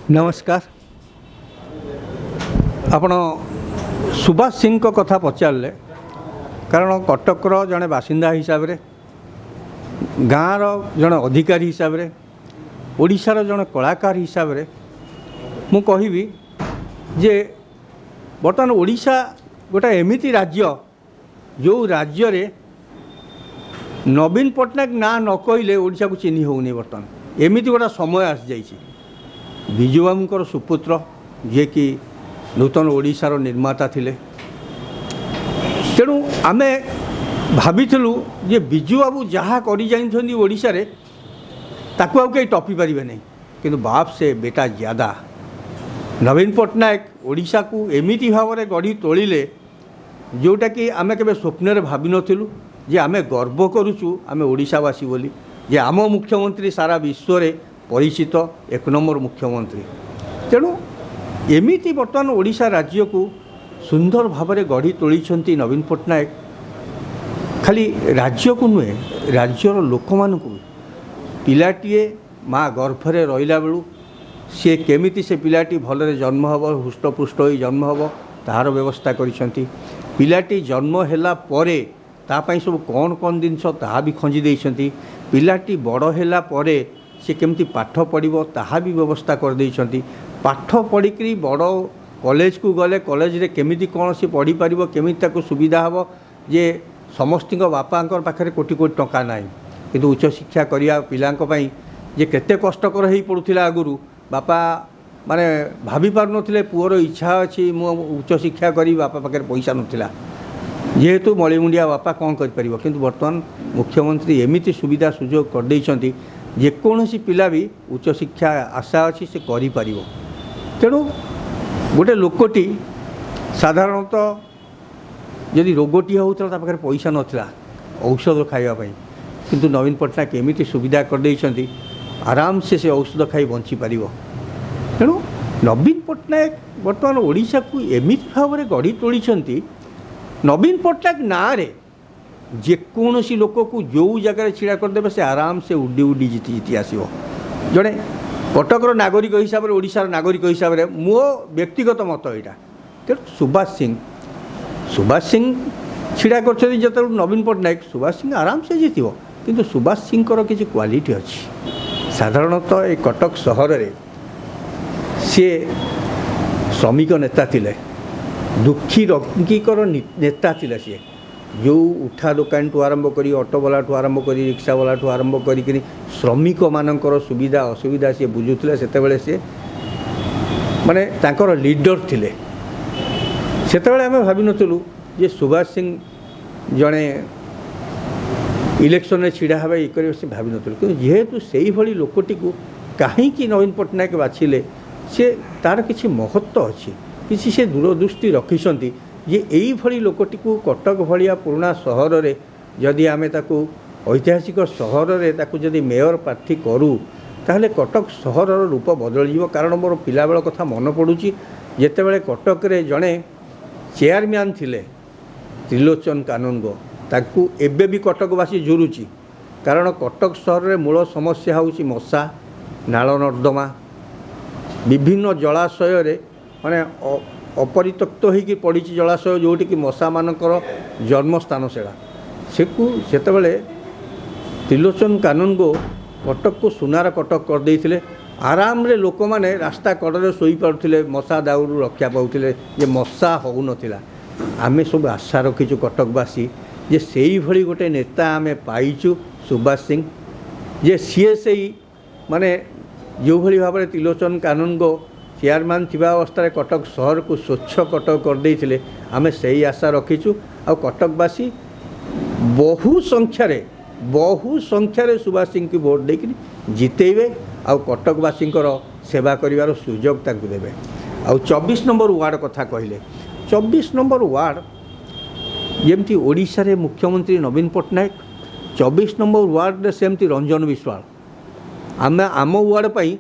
ନମସ୍କାର। ଆପଣ ସୁଭାଷ ସିଂଙ୍କ କଥା ପଚାରିଲେ, କାରଣ କଟକର ଜଣେ ବାସିନ୍ଦା ହିସାବରେ, ଗାଁର ଜଣେ ଅଧିକାରୀ ହିସାବରେ, ଓଡ଼ିଶାର ଜଣେ କଳାକାର ହିସାବରେ ମୁଁ କହିବି ଯେ ବର୍ତ୍ତମାନ ଓଡ଼ିଶା ଗୋଟେ ଏମିତି ରାଜ୍ୟ, ଯେଉଁ ରାଜ୍ୟରେ ନବୀନ ପଟ୍ଟନାୟକ ନାଁ ନ କହିଲେ ଓଡ଼ିଶାକୁ ଚିହ୍ନି ହେଉନି। ବର୍ତ୍ତମାନ ଏମିତି ଗୋଟେ ସମୟ ଆସିଯାଇଛି। ବିଜୁବାବୁଙ୍କର ସୁପୁତ୍ର, ଯିଏକି ନୂତନ ଓଡ଼ିଶାର ନିର୍ମାତା ଥିଲେ। ତେଣୁ ଆମେ ଭାବିଥିଲୁ ଯେ ବିଜୁବାବୁ ଯାହା କରିଯାଇଛନ୍ତି ଓଡ଼ିଶାରେ, ତାକୁ ଆଉ କେହି ଟପି ପାରିବେ ନାହିଁ। କିନ୍ତୁ बाप से बेटा ज़्यादा, ନବୀନ ପଟ୍ଟନାୟକ ଓଡ଼ିଶାକୁ ଏମିତି ଭାବରେ ଗଢ଼ି ତୋଳିଲେ, ଯେଉଁଟାକି ଆମେ କେବେ ସ୍ୱପ୍ନରେ ଭାବିନଥିଲୁ ଯେ ଆମେ ଗର୍ବ କରୁଛୁ ଆମେ ଓଡ଼ିଶାବାସୀ ବୋଲି, ଯେ ଆମ ମୁଖ୍ୟମନ୍ତ୍ରୀ ସାରା ବିଶ୍ୱରେ ପରିଚିତ ଏକ ନମ୍ବର ମୁଖ୍ୟମନ୍ତ୍ରୀ। ତେଣୁ ଏମିତି ବର୍ତ୍ତମାନ ଓଡ଼ିଶା ରାଜ୍ୟକୁ ସୁନ୍ଦର ଭାବରେ ଗଢ଼ି ତୋଳିଛନ୍ତି ନବୀନ ପଟ୍ଟନାୟକ। ଖାଲି ରାଜ୍ୟକୁ ନୁହେଁ, ରାଜ୍ୟର ଲୋକମାନଙ୍କୁ ବି। ପିଲାଟିଏ ମା ଗର୍ଭରେ ରହିଲା ବେଳୁ ସିଏ କେମିତି ସେ ପିଲାଟି ଭଲରେ ଜନ୍ମ ହେବ, ହୃଷ୍ଟପୁଷ୍ଟ ହୋଇ ଜନ୍ମ ହେବ, ତାହାର ବ୍ୟବସ୍ଥା କରିଛନ୍ତି। ପିଲାଟି ଜନ୍ମ ହେଲା ପରେ ତା ପାଇଁ ସବୁ କ'ଣ କ'ଣ ଜିନିଷ, ତାହା ବି ଖଞ୍ଜି ଦେଇଛନ୍ତି। ପିଲାଟି ବଡ଼ ହେଲା ପରେ ସେ କେମିତି ପାଠ ପଢ଼ିବ, ତାହା ବି ବ୍ୟବସ୍ଥା କରିଦେଇଛନ୍ତି। ପାଠ ପଢ଼ିକରି ବଡ଼ କଲେଜକୁ ଗଲେ କଲେଜରେ କେମିତି କ'ଣ ସେ ପଢ଼ିପାରିବ, କେମିତି ତାକୁ ସୁବିଧା ହେବ, ଯେ ସମସ୍ତଙ୍କ ବାପାଙ୍କ ପାଖରେ କୋଟି କୋଟି ଟଙ୍କା ନାହିଁ, କିନ୍ତୁ ଉଚ୍ଚଶିକ୍ଷା କରିବା ପିଲାଙ୍କ ପାଇଁ ଯେ କେତେ କଷ୍ଟକର ହେଇ ପଡ଼ୁଥିଲା ଆଗରୁ। ବାପା ମାନେ ଭାବି ପାରୁନଥିଲେ, ପୁଅର ଇଚ୍ଛା ଅଛି, ମୁଁ ଉଚ୍ଚଶିକ୍ଷା କରିବି, ବାପା ପାଖରେ ପଇସା ନଥିଲା। ଯେହେତୁ ମଳିମୁଣ୍ଡିଆ ବାପା କ'ଣ କରିପାରିବ? କିନ୍ତୁ ବର୍ତ୍ତମାନ ମୁଖ୍ୟମନ୍ତ୍ରୀ ଏମିତି ସୁବିଧା ସୁଯୋଗ କରିଦେଇଛନ୍ତି, ଯେକୌଣସି ପିଲା ବି ଉଚ୍ଚଶିକ୍ଷା ଆଶା ଅଛି, ସେ କରିପାରିବ। ତେଣୁ ଗୋଟେ ଲୋକଟି ସାଧାରଣତଃ ଯଦି ରୋଗଟିଏ ହେଉଥିଲା, ତା ପାଖରେ ପଇସା ନଥିଲା ଔଷଧ ଖାଇବା ପାଇଁ। କିନ୍ତୁ ନବୀନ ପଟ୍ଟନାୟକ ଏମିତି ସୁବିଧା କରିଦେଇଛନ୍ତି, ଆରାମସେ ସେ ଔଷଧ ଖାଇ ବଞ୍ଚିପାରିବ। ତେଣୁ ନବୀନ ପଟ୍ଟନାୟକ ବର୍ତ୍ତମାନ ଓଡ଼ିଶାକୁ ଏମିତି ଭାବରେ ଗଢ଼ି ତୋଳିଛନ୍ତି। ନବୀନ ପଟ୍ଟନାୟକ ନାଁରେ ଯେକୌଣସି ଲୋକକୁ ଯେଉଁ ଜାଗାରେ ଛିଡ଼ା କରିଦେବେ, ସେ ଆରାମସେ ଉଡ଼ି ଉଡ଼ି ଜିତି ଜିତି ଆସିବ। ଜଣେ କଟକର ନାଗରିକ ହିସାବରେ, ଓଡ଼ିଶାର ନାଗରିକ ହିସାବରେ ମୋ ବ୍ୟକ୍ତିଗତ ମତ ଏଇଟା। ତେଣୁ ସୁଭାଷ ସିଂ ଛିଡ଼ା କରିଛନ୍ତି ଯେତେବେଳେ ନବୀନ ପଟ୍ଟନାୟକ, ସୁଭାଷ ସିଂ ଆରାମସେ ଜିତିବ। କିନ୍ତୁ ସୁଭାଷ ସିଂଙ୍କର କିଛି କ୍ୱାଲିଟି ଅଛି। ସାଧାରଣତଃ ଏ କଟକ ସହରରେ ସିଏ ଶ୍ରମିକ ନେତା ଥିଲେ, ଦୁଃଖୀ ରଙ୍କୀଙ୍କର ନେତା ଥିଲେ ସିଏ। ଯେଉଁ ଉଠା ଦୋକାନଠୁ ଆରମ୍ଭ କରି, ଅଟୋବାଲାଠୁ ଆରମ୍ଭ କରି, ରିକ୍ସାବାଲାଠୁ ଆରମ୍ଭ କରିକିରି ଶ୍ରମିକମାନଙ୍କର ସୁବିଧା ଅସୁବିଧା ସିଏ ବୁଝୁଥିଲେ। ସେତେବେଳେ ସିଏ ମାନେ ତାଙ୍କର ଲିଡର ଥିଲେ। ସେତେବେଳେ ଆମେ ଭାବିନଥିଲୁ ଯେ ସୁଭାଷ ସିଂ ଜଣେ ଇଲେକ୍ସନରେ ଛିଡ଼ା ହେବେ, ଇଏ କରିବେ, ସେ ଭାବିନଥିଲୁ। କିନ୍ତୁ ଯେହେତୁ ସେଇଭଳି ଲୋକଟିକୁ କାହିଁକି ନବୀନ ପଟ୍ଟନାୟକ ବାଛିଲେ, ସେ ତା'ର କିଛି ମହତ୍ତ୍ୱ ଅଛି, କିଛି ସେ ଦୂରଦୃଷ୍ଟି ରଖିଛନ୍ତି ଯେ ଏଇଭଳି ଲୋକଟିକୁ କଟକ ଭଳିଆ ପୁରୁଣା ସହରରେ ଯଦି ଆମେ ତାକୁ, ଐତିହାସିକ ସହରରେ ତାକୁ ଯଦି ମେୟର ପ୍ରାର୍ଥୀ କରୁ, ତାହେଲେ କଟକ ସହରର ରୂପ ବଦଳିଯିବ। କାରଣ ମୋର ପିଲାବେଳ କଥା ମନେ ପଡ଼ୁଛି, ଯେତେବେଳେ କଟକରେ ଜଣେ ଚେୟାରମ୍ୟାନ୍ ଥିଲେ ତ୍ରିଲୋଚନ କାନୁନଗୋ, ତାଙ୍କୁ ଏବେ ବି କଟକବାସୀ ଝୁରୁଛି। କାରଣ କଟକ ସହରରେ ମୂଳ ସମସ୍ୟା ହେଉଛି ମଶା, ନାଳ ନର୍ଦ୍ଦମା, ବିଭିନ୍ନ ଜଳାଶୟରେ ମାନେ ଅପରିତ୍ୟକ୍ତ ହୋଇକି ପଡ଼ିଛି ଜଳାଶୟ, ଯେଉଁଠିକି ମଶାମାନଙ୍କର ଜନ୍ମସ୍ଥାନ ସେଇଟା। ସେକୁ ସେତେବେଳେ ତ୍ରିଲୋଚନ କାନୁନଗୋ କଟକକୁ ସୁନାର କଟକ କରିଦେଇଥିଲେ। ଆରାମରେ ଲୋକମାନେ ରାସ୍ତା କଡ଼ରେ ଶୋଇପାରୁଥିଲେ, ମଶା ଦାଉରୁ ରକ୍ଷା ପାଉଥିଲେ, ଯେ ମଶା ହେଉନଥିଲା। ଆମେ ସବୁ ଆଶା ରଖିଛୁ କଟକବାସୀ ଯେ ସେଇଭଳି ଗୋଟେ ନେତା ଆମେ ପାଇଛୁ ସୁଭାଷ ସିଂ, ଯେ ସିଏ ସେଇ ମାନେ ଯେଉଁଭଳି ଭାବରେ ତ୍ରିଲୋଚନ କାନୁନଗୋ ଚେୟାରମ୍ୟାନ୍ ଥିବା ଅବସ୍ଥାରେ କଟକ ସହରକୁ ସ୍ୱଚ୍ଛ କଟକ କରିଦେଇଥିଲେ, ଆମେ ସେଇ ଆଶା ରଖିଛୁ। ଆଉ କଟକବାସୀ ବହୁ ସଂଖ୍ୟାରେ ସୁଭାଷ ସିଂଙ୍କୁ ଭୋଟ ଦେଇକରି ଜିତେଇବେ ଆଉ କଟକବାସୀଙ୍କର ସେବା କରିବାର ସୁଯୋଗ ତାଙ୍କୁ ଦେବେ। ଆଉ 24 ନମ୍ବର ୱାର୍ଡ଼ କଥା କହିଲେ, 24 ନମ୍ବର ୱାର୍ଡ଼ ଯେମିତି ଓଡ଼ିଶାରେ ମୁଖ୍ୟମନ୍ତ୍ରୀ ନବୀନ ପଟ୍ଟନାୟକ, 24 ନମ୍ବର ୱାର୍ଡ଼ରେ ସେମିତି ରଞ୍ଜନ ବିଶ୍ୱାଳ। ଆମେ ଆମ ୱାର୍ଡ଼ ପାଇଁ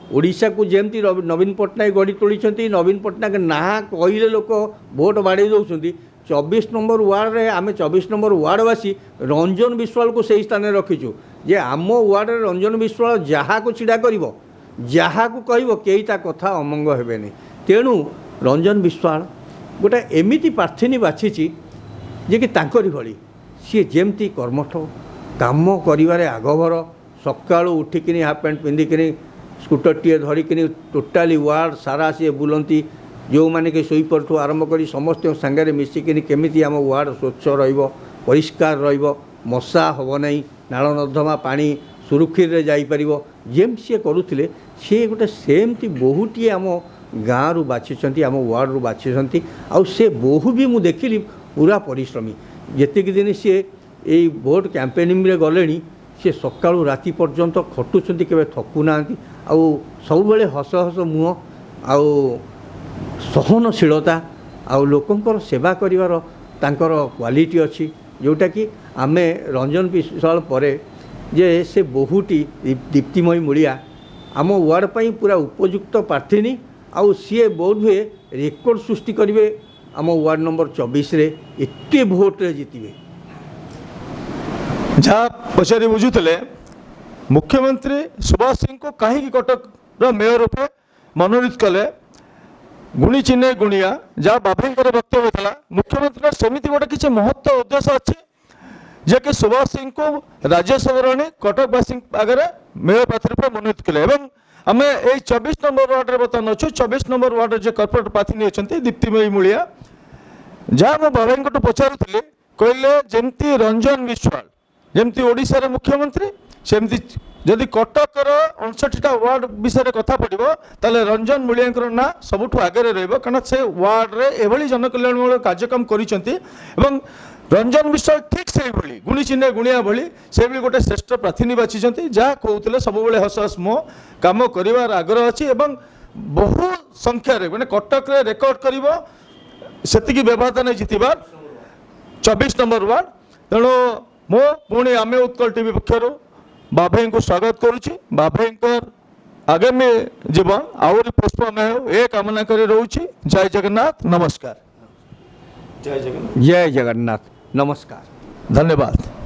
ଓଡ଼ିଶାକୁ ଯେମିତି ନବୀନ ପଟ୍ଟନାୟକ ଗଢ଼ି ତୋଳିଛନ୍ତି, ନବୀନ ପଟ୍ଟନାୟକ ନାଁ କହିଲେ ଲୋକ ଭୋଟ ବାଡ଼େଇ ଦେଉଛନ୍ତି, 24 ନମ୍ବର ୱାର୍ଡ଼ରେ ଆମେ 24 ନମ୍ବର ୱାର୍ଡ଼ବାସୀ ରଞ୍ଜନ ବିଶ୍ୱାଳକୁ ସେଇ ସ୍ଥାନରେ ରଖିଛୁ ଯେ ଆମ ୱାର୍ଡ଼ରେ ରଞ୍ଜନ ବିଶ୍ୱାଳ ଯାହାକୁ ଛିଡ଼ା କରିବ, ଯାହାକୁ କହିବ କେହି ତା କଥା ଅମଙ୍ଗ ହେବେନି। ତେଣୁ ରଞ୍ଜନ ବିଶ୍ୱାଳ ଗୋଟେ ଏମିତି ପ୍ରାର୍ଥିନୀ ବାଛିଛି ଯେ କି ତାଙ୍କରି ଭଳି ସିଏ ଯେମିତି କର୍ମଠ, କାମ କରିବାରେ ଆଗଭର, ସକାଳୁ ଉଠିକିନି ହାଫ୍ ପ୍ୟାଣ୍ଟ ପିନ୍ଧିକିନି ସ୍କୁଟରଟିଏ ଧରିକିନି ଟୋଟାଲି ୱାର୍ଡ଼ ସାରା ସିଏ ବୁଲନ୍ତି। ଯେଉଁମାନେ କି ସୁଇପରଠୁ ଆରମ୍ଭ କରି ସମସ୍ତଙ୍କ ସାଙ୍ଗରେ ମିଶିକିନି କେମିତି ଆମ ୱାର୍ଡ଼ ସ୍ୱଚ୍ଛ ରହିବ, ପରିଷ୍କାର ରହିବ, ମଶା ହେବ ନାହିଁ, ନାଳ ନର୍ଦ୍ଦମା ପାଣି ସୁରୁଖୁରୁରେ ଯାଇପାରିବ, ଯେମିତି ସିଏ କରୁଥିଲେ, ସିଏ ଗୋଟେ ସେମିତି ବୋହୂଟିଏ ଆମ ଗାଁରୁ ବାଛିଛନ୍ତି, ଆମ ୱାର୍ଡ଼ରୁ ବାଛିଛନ୍ତି। ଆଉ ସେ ବୋହୂ ବି ମୁଁ ଦେଖିଲି ପୁରା ପରିଶ୍ରମୀ। ଯେତିକି ଦିନ ସିଏ ଏଇ ଭୋଟ କ୍ୟାମ୍ପେନିଂରେ ଗଲେଣି, ସିଏ ସକାଳୁ ରାତି ପର୍ଯ୍ୟନ୍ତ ଖଟୁଛନ୍ତି, କେବେ ଥକୁନାହାନ୍ତି। ଆଉ ସବୁବେଳେ ହସ ହସ ମୁହଁ ଆଉ ସହନଶୀଳତା ଆଉ ଲୋକଙ୍କର ସେବା କରିବାର ତାଙ୍କର କ୍ୱାଲିଟି ଅଛି, ଯେଉଁଟାକି ଆମେ ରଞ୍ଜନ ବିଶ୍ୱାଳ ପରେ ଯେ ସେ ବୋହୂଟି ଦୀପ୍ତିମୟୀ ମୂଳିଆ ଆମ ୱାର୍ଡ଼ ପାଇଁ ପୁରା ଉପଯୁକ୍ତ ପ୍ରାର୍ଥିନୀ। ଆଉ ସିଏ ବୋଧ ହୁଏ ରେକର୍ଡ଼ ସୃଷ୍ଟି କରିବେ ଆମ ୱାର୍ଡ଼ ନମ୍ବର 24ରେ, ଏତେ ଭୋଟରେ ଜିତିବେ। ଯାହା ପଚାରି ବୁଝୁଥିଲେ, ମୁଖ୍ୟମନ୍ତ୍ରୀ ସୁବାସ ସିଂଙ୍କୁ କାହିଁକି କଟକର ମେୟର ରୂପେ ମନୋନୀତ କଲେ, ଗୁଣି ଚିହ୍ନେ ଗୁଣିଆ, ଯାହା ବାବାଙ୍କର ବକ୍ତବ୍ୟ ଥିଲା, ମୁଖ୍ୟମନ୍ତ୍ରୀଙ୍କର ସେମିତି ଗୋଟେ କିଛି ମହତ୍ଵ ଉଦ୍ଦେଶ୍ୟ ଅଛି ଯେ କି ସୁବାସ ସିଂଙ୍କୁ ରାଜ୍ୟସଭାରେ ଆଣି କଟକବାସୀଙ୍କ ଆଗରେ ମେୟର ପ୍ରାର୍ଥୀ ରୂପେ ମନୋନୀତ କଲେ। ଏବଂ ଆମେ ଏଇ 24 ନମ୍ବର ୱାର୍ଡ଼ରେ ବର୍ତ୍ତମାନ ଅଛୁ। 24 ନମ୍ବର ୱାର୍ଡ଼ରେ ଯେ କର୍ପୋରେଟ ପ୍ରାର୍ଥିନୀ ଅଛନ୍ତି ଦୀପ୍ତିମୟୀ ମୂଳିଆ, ଯାହା ମୁଁ ବାବାଙ୍କଠୁ ପଚାରୁଥିଲି, କହିଲେ ଯେମିତି ରଞ୍ଜନ ବିଶ୍ୱାଳ ଯେମିତି ଓଡ଼ିଶାର ମୁଖ୍ୟମନ୍ତ୍ରୀ, ସେମିତି ଯଦି କଟକର 59ଟା ୱାର୍ଡ଼ ବିଷୟରେ କଥା ପଡ଼ିବ, ତାହେଲେ ରଞ୍ଜନ ମୂଳିଆଙ୍କର ନାଁ ସବୁଠୁ ଆଗରେ ରହିବ। କାରଣ ସେ ୱାର୍ଡ଼ରେ ଏଭଳି ଜନକଲ୍ୟାଣମୂଳକ କାର୍ଯ୍ୟକ୍ରମ କରିଛନ୍ତି ଏବଂ ରଞ୍ଜନ ବିଶ୍ୱାଳ ଠିକ୍ ସେଇଭଳି ଗୁଣି ଚିହ୍ନେ ଗୁଣିଆ ଭଳି ସେଇଭଳି ଗୋଟେ ଶ୍ରେଷ୍ଠ ପ୍ରାର୍ଥିନୀ ବାଛିଛନ୍ତି। ଯାହା କହୁଥିଲେ, ସବୁବେଳେ ହସ ହସ ମୁହଁ, କାମ କରିବାର ଆଗ୍ରହ ଅଛି ଏବଂ ବହୁ ସଂଖ୍ୟାରେ ମାନେ କଟକରେ ରେକର୍ଡ କରିବ ସେତିକି ବ୍ୟବଧାନ ଜିତିବା 24 ନମ୍ବର ୱାର୍ଡ଼। ତେଣୁ ମୁଁ ପୁଣି ଆମେ ଉତ୍କଳ ଟିଭି ପକ୍ଷରୁ ବାଭାଇଙ୍କୁ ସ୍ୱାଗତ କରୁଛି। ବାଭାଇଙ୍କର ଆଗାମୀ ଜୀବନ ଆହୁରି ପୁଷ୍ପମୟ ହେଉ, ଏ କାମନା କରି ରହୁଛି। ଜୟ ଜଗନ୍ନାଥ, ନମସ୍କାର। ଜୟ ଜଗନ୍ନାଥ। ଜୟ ଜଗନ୍ନାଥ, ନମସ୍କାର। ଧନ୍ୟବାଦ।